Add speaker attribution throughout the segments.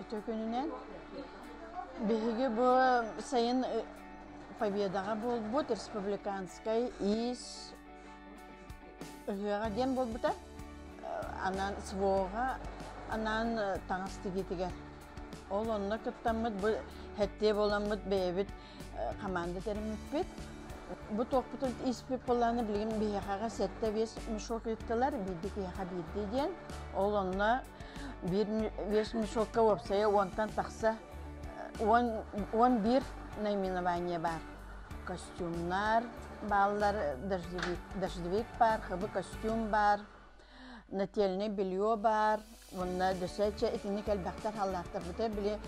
Speaker 1: Үтүө күнүнэн. Биһиги бу сайын Победаҕа буолбут республиканскай иис ыһыаҕа диэн буолбута. Анаан СВО-ҕа анаан таҥас тигиитигэр. Ол онно кыттаммыт бу хэттиэ буоламмыт бэйэбит команда тэриммиппит. Бу туохпутун ииспит буоллаҕына билигин биһиэхэҕэ 7-5 мешок ыыттылар, биирдии киһиэхэ биирдии диэн. Ол онно биир вес мешокка уопсайа уонтан тахса 11 наименование баар. Костюмнар бааллар, дождевик, дождевик баар, хыбы костюм баар, нательное белье баар, уонна дөсөчө итинник элбэхтэр халлааттарбыта били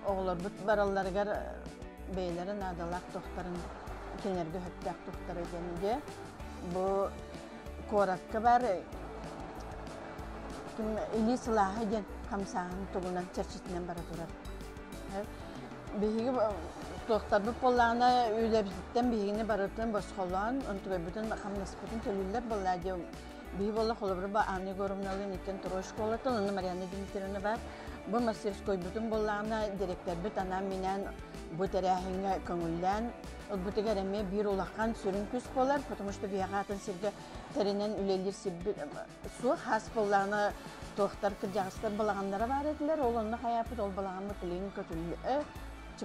Speaker 1: оҕолорбут баралларыгар бэйэлэрэ наадалаах туохтарын кинилэргэ сөптөөх туохтара диэн дьэ бу куоракка бар илии сылааһа диэн хамсааһын тугунан чэрчитинэн бара турар. Биһиги туохтарбыт буоллаҕына үлэбититтэн биһигини барытын босхолоон, онтугайбытын хамнаспытын төлүүллэр буоллаа диэн биһи буолла холобура бу Анна Егоровналыын иккиэн Трой школатын, онно Марианна Дмитриевна бар. Бу мастерскойбутун буоллаҕына директорбыт анаан-минээн бу тэрээһиҥҥэ көҥүллээн ылбытыгар эмиэ биир улахан сүрүн күүс буолар, потому что биһиэхэ атын сиргэ тэринэн үлэлиир сирбит суох хас буоллаҕына туохтар кырдьаҕастар балаҕаннара баар этилэр, ол онно хайааппыт, ол балаҕаммыт билигин көтүллэ,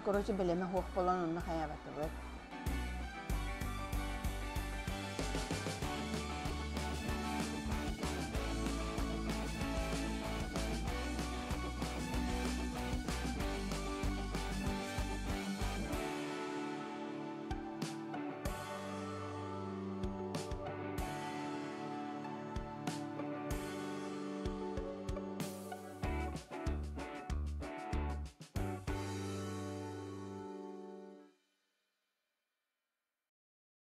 Speaker 1: короче бэлэмэ суох буолан онно хайаабатыбыт.